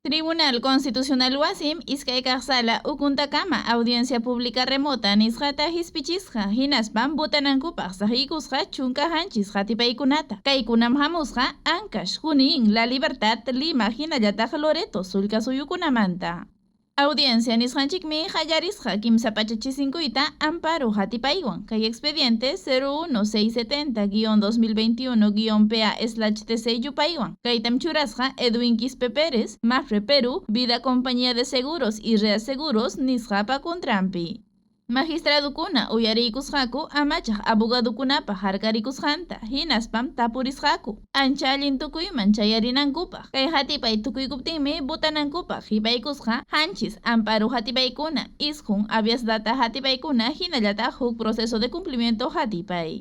Tribunal Constitucional wasim iskay kaq sala ukuntakama audiencia pública remota nisqata hispichisqa, hinaspam butanankupaq saqiykusqa 17 hatipaykunata. Kaykunam hamusqa Ancash, Junín, La Libertad, Lima hinallataq Loreto sullka suyukunamanta. Audiencia nisqanchikmi qallarisqa 3 pacha chisinkuyta amparo hatipaywan kay expediente 01670-2021-PA/TC yupaywan. Kaytam churasqa Edwin Quispe Pérez, Mapfre Perú, Vida Compañía de Seguros y Reaseguros nisqapa kuntranpi. Magistradukuna uyariykusqaku amachaq abogadukunapa harkarikusqanta, hinaspam tapurisqaku ancha allin tukuyman chayarinankupaq. Kay hatipay tukuykuptinmi butanankupaq hipaykusqa 7 amparo hatipaykuna, 9 habeas data hatipaykuna hinallataq huk proceso de cumplimiento hatipay.